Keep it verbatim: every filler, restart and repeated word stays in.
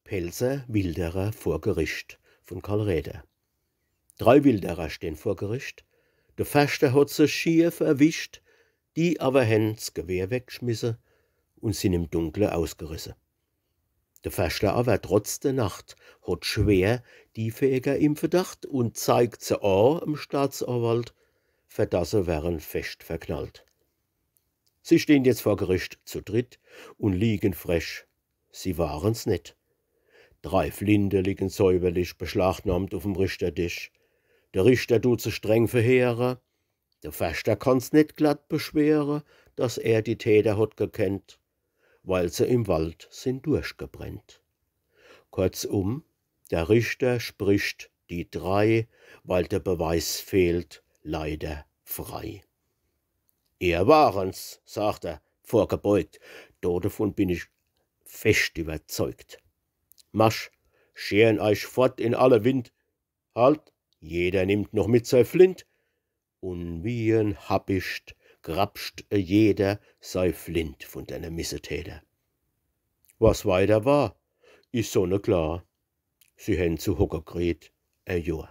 Pälzer Wilderer vor Gericht vun Karl Räder. Drei Wilderer stehn vor Gericht. De Ferschter hot se schier verwischt, die awwer hen s Gewehr wegschmisse un sin im Dunkle ausgerisse. De Ferschter awwer trotz de Nacht hot schwer die Feger im Verdacht un zeigt se a em Staatsanwalt, fer dass se wären fescht verknallt. Sie stehn jetzt vor Gericht zu dritt un liegen frech, sie waren's net. Drei Flinte liegen säuberlich beschlagnahmt uf em Richtertisch. De Richter dut se streng verheere. De Ferschter kann's net glatt beschwere, dass er die Täter hot gekennt, weil se im Wald sin durchgebrennt. Kurzum, der Richter spricht die drei, weil de Beweis fehlt, leider frei. Ihr waren's, sagt er, vorgebeugt, do devun bin ich fescht überzeugt. Masch, scheren eich fort in alle Wind, halt, jeder nimmt noch mit sei Flint, un wie en Habicht grapscht e jeder sei Flint vun denne Missetäter. Was weiter war, is sonneklar. Sie hen zu hocke kriet e Johr.